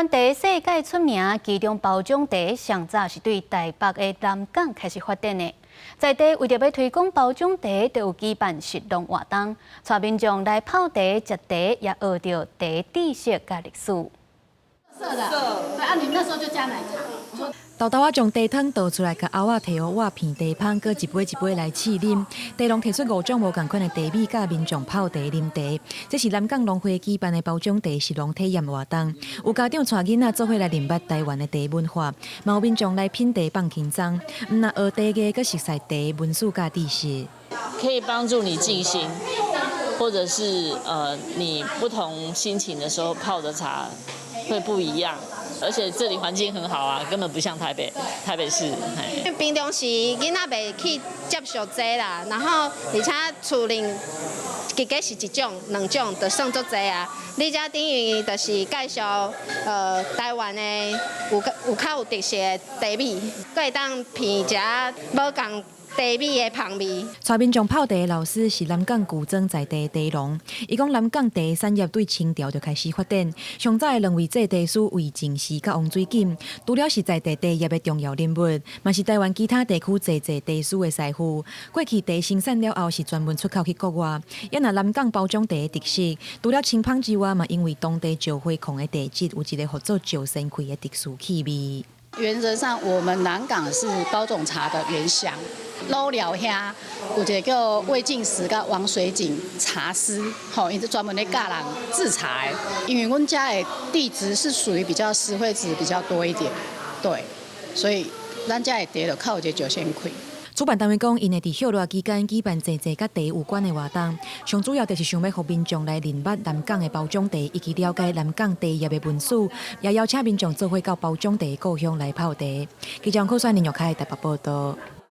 灣茶世界出名，其中包種茶上早是對台北的南港開始發展的。在地為著欲推廣包種茶，就有舉辦食農活動，帶民眾來泡茶、食茶，也學著茶知識佮歷史。對啊，你那時候就加奶茶。沓沓仔將茶湯倒出來，共甌仔提予碗鼻茶芳，閣一杯一杯來試啉。茶農提出五種無仝款的茶米，教民眾泡茶啉茶。這是南港農會舉辦的包種茶食農體驗活動，有家長帶囡仔做伙來認捌台灣的茶文化，嘛有民眾來品茶放輕鬆，毋但學茶藝，閣熟悉茶文史佮知識。可以幫助你靜心，或者是你不同心情的時候泡的茶會不一樣。而且這裡環境很好啊，根本不像台北，台北市。平常時囡仔袂去接觸這啦，然後而且厝裡其實是一種、兩種，就算足濟啊。你這等於就是介紹台灣的有較有特色的茶米，閣會當品一下無仝茶米的香味。帶民眾泡茶的老師是南港舊莊在地的茶農，伊講南港茶產業對清朝就開始發展，上早的兩位製茶師魏靜時佮王水錦，除了是在地茶業的重要人物，嘛是台灣其他地區濟濟茶師的師傅。過去茶生產了後是專門出口去國外，也若南港包種茶的特色，除了清芳之外，嘛因為當地石灰礦的地質有一个號做石仙氣的特殊氣味。原則上，我們南港是包種茶的原鄉。老寮兄有一个叫魏靜時佮王水錦茶師，吼，伊是專門咧教人製茶的。因為阮遮的地質是屬於比較石灰質比較多一點，對，所以咱遮的茶就較有一個石仙氣。主辦單位講，𪜶會佇歇熱期間舉辦濟濟佮茶有關的活動，上主要就是想欲予民眾來認捌南港的包種茶，以及了解南港茶葉的文史，也邀請民眾做伙到包種茶的故鄉來泡茶。記者柯選林玉凱台北報道。